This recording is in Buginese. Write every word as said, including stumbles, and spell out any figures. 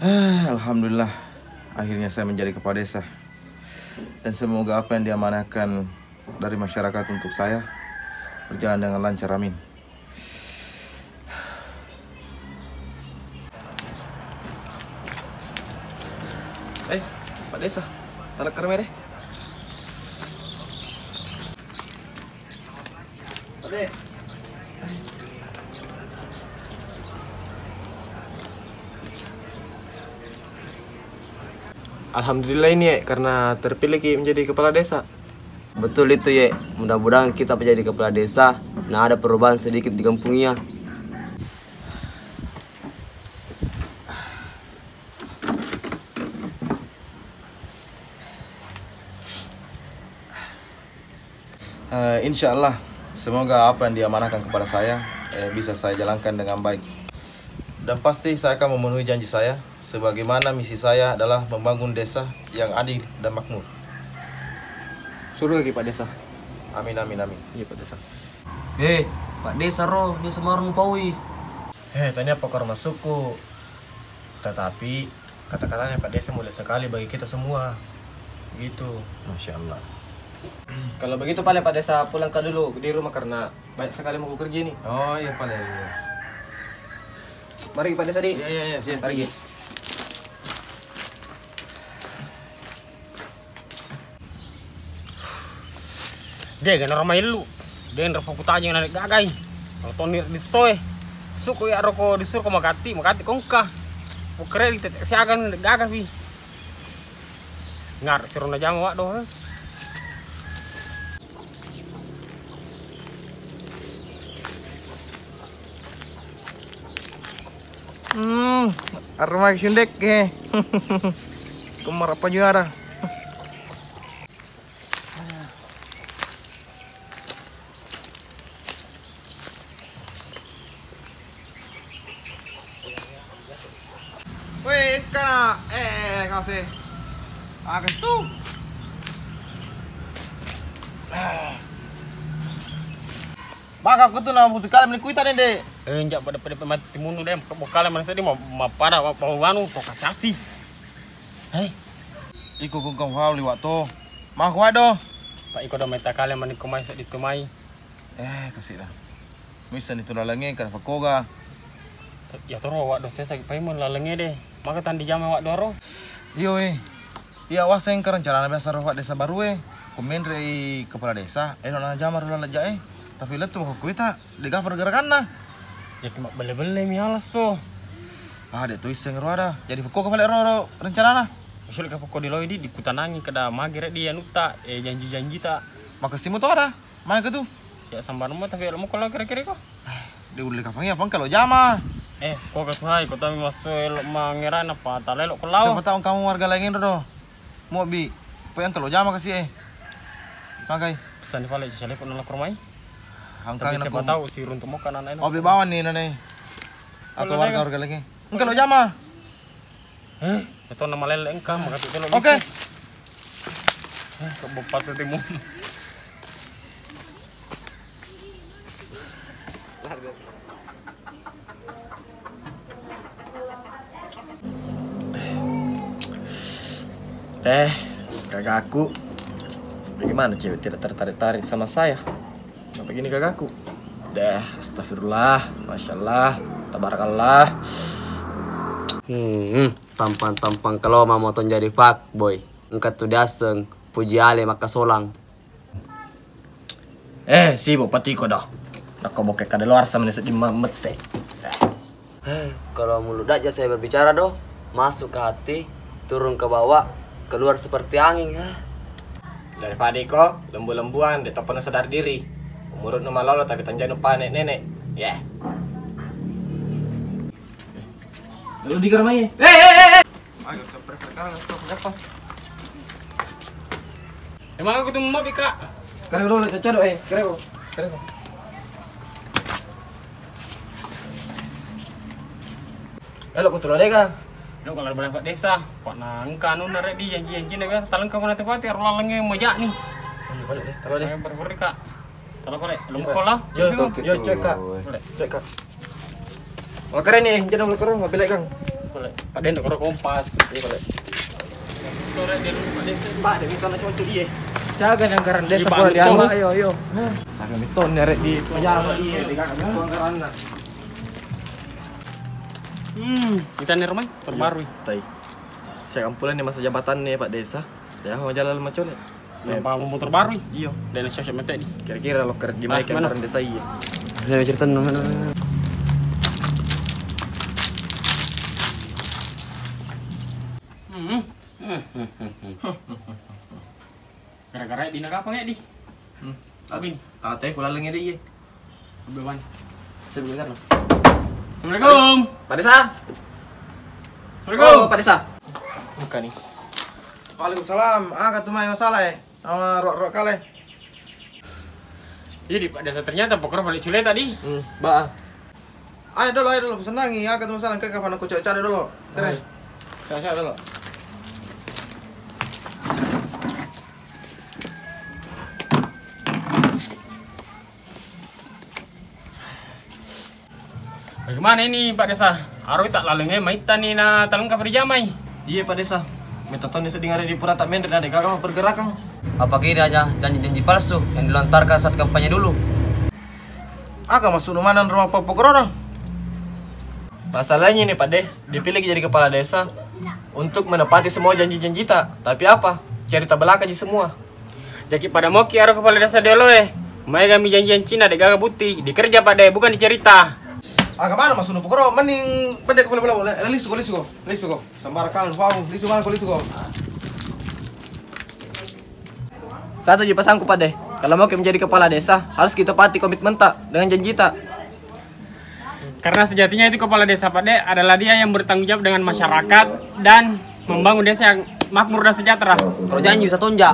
Ah, alhamdulillah, akhirnya saya menjadi kepala desa. Dan semoga apa yang diamanahkan dari masyarakat untuk saya berjalan dengan lancar. Amin. Eh, Pak Desa, talakkarme deh. Pak De. Alhamdulillah ini, Ye, karena terpilih ki menjadi kepala desa. Betul itu, Ye. Mudah-mudahan kita menjadi kepala desa, nah, ada perubahan sedikit di kampungnya. Eh, insya Allah, semoga apa yang diamanahkan kepada saya, eh, bisa saya jalankan dengan baik. Dan pasti saya akan memenuhi janji saya, sebagaimana misi saya adalah membangun desa yang adil dan makmur. Suruh lagi Pak Desa. Amin, amin, amin. Iya, Pak Desa. Eh, Pak Desa ro, dia semarang paui. Eh, tanya apa kau masukku? Tetapi kata-katanya Pak Desa mulia sekali bagi kita semua. Gitu. Masya Allah. Kalau begitu, pale Pak Desa pulang ke dulu di rumah karena banyak sekali mau kerja nih. Oh, iya, pale, iya. Mari, Pak Desa, di. Iya, iya, iya. Iya, mari. De' gana ramaillu. De' nrapa kutajeng na gagai. Kalau toni di stoe. Suku ya roko disuruh ko magatti, magatti kongka. Pukere di tete siaga na gaga pi. Ngar sirona jama wak do. Hmm, armai sundek ke. Kemar apa juara? Weh, kana, eh, eh, eh, kau sih. Ah, ke situ. Baka aku tuh nama musikal menikuita deh, deh. Eh, njak pada pada mati munu deh. Bokale mana sedih mau pada mau anu kok kasih. Hei. Iko kungkang fau liwat to. Mah kuat do. Pak iko do meta kale maniko mai sedih tu mai. Eh, kasih dah. Misa itu lalengnge kada pakoga. Ya toro wak do sesa paimeng lalengnge deh. Maka tandi jama wak doro. Iyo, eh. Iya, waseng ka rencanana biasa ro Pak Desa Barue. Ku menrei kepala desa, elo na jama ro laleng jae. Tapi lettu ko kuita, de gaga gerakanna. Ya cuma belle-belle mi alas to. Ah, de to isseng ro ada. Jadi pekko ka pale ro, ro rencanana. Sulit ka pekko di loi di, dikutanangi kada magi re di anutta, eh, janji-janjita. Makasimu to ada. Mai ke tu? Ya sambar mo tapi elo mo ko lao kira-kira ko. Eh, de ulle kapang ya pang kalau jama. Eh, ko ka tu hai, ko tami maso elo mangerana pa talelo ko lao. Siapa tahu kamu warga lain do. Mobi, poi engka lo jama kasi e. Magai. Pesan pale cale ko nolak rumai. Tapi siapa tahu si runtu mo kana nai. Obi bawan ni nane. Atau warga-warga lagi. Engka lo jama. Eh, itu nama lele engka, makasih lo. Oke. Eh, kok bopat itu timun. Deh, kagaku. Bagaimana cewek tidak tertarik-tarik sama saya? Apa gini kagaku? Deh, astagfirullah, masyaallah, tabarakallah. Hmm, tampang-tampang kalau mau moto jadi fuckboy. Engka tu diaseng puji ale makkasolang. Eh, sibuk patiko dah. Nakko bokke kada luar sama ni seddi ma-, mette. Eh, kalau mulut aja saya berbicara doh, masuk ke hati, turun ke bawah, keluar seperti angin. Eh. Daripada iko lembu-lembuan, de topa sadar diri. Umurutnu malolo tapi tanjanu panek nenek. Ya. Lalu di kamar mai. Eh, eh, eh, eh. Ayo, sampai perkara, sampai apa? Emang aku tuh mau bika. Kare dulu, cocok, eh, kare ko. Kare ko. Elo ko tulo dega. Lo kalau berangkat desa, Pak, na engka anu na redi janji-janji na biasa talengka ko na tepati aro lalenge majak ni. Ayo balik deh, talo deh. Ayo berperi, Kak. Talo balik. Lo mau kola? Yo, yo, cuek, Kak. Boleh. Cuek, Kak. Wah, keren nih, jangan boleh keren, mobil kang. Pak Dendo koro kompas. Iya, Pak. Pak, demi tona cocok dia. Siaga yang anggaran desa. Iya, Pak, pura di Dendo. Ayo, ayo. Siaga mitton nyarek di pajama iya, di kakak itu anggaran. Hmm, kita nih rumah terbaru. Iya, tai. Saya kan pulang nih masa jabatan nih, Pak Desa. Ya, mau jalan macam ni. Nampa motor baru i. Iyo. Dan sosok mete di. Kira-kira loker di mai kemarin desa iya. Saya cerita nama. Hmm. Gara-gara di nakapa nggak di? Hmm. Abin. Tau teh kula lengi di iya. Beban. Coba geser no. Assalamualaikum. Pak Desa. Assalamualaikum. Oh, Pak Desa. Bukan nih. Waalaikumsalam. Ah, katu mai masalah eh. Sama rok-rok kale. Jadi Pak Desa ternyata pokoknya balik cule tadi. Hmm, ba. Ayo dulu, ayo dulu, senangi. Ah, katu masalah ke kapan aku cari dulu. Terus. Saya dulu. Bagaimana ini Pak Desa? Aroi tak lalengnya maitta ni na talengka pada jamai. Iya Pak Desa. Meta tonni sedding ada di pura tak menre na degaga pergerakan. Apa kira aja janji-janji palsu yang dilontarkan saat kampanye dulu? Aga masuk mana rumah Papa Korona? Masalahnya ini Pak De, dipilih jadi kepala desa untuk menepati semua janji-janji tak. Tapi apa? Cerita belaka aja semua. Jaki pada moki aro kepala desa diolo e. Mai kami janjian Cina de gaga bukti, dikerja Pak De, bukan dicerita. Aga mana masuk pokoro, mending pendek kepala bola bola. Lisu ko, lisu ko, lisu ko. Sembarang kalian pau, lisu mana ko, lisu ko. Satu ji pasangku Pak De, kalau mau menjadi kepala desa harus kita pati komitmen tak dengan janji tak. Karena sejatinya itu kepala desa Pak De adalah dia yang bertanggung jawab dengan masyarakat dan membangun desa yang makmur dan sejahtera. Kalau janji bisa tonjak.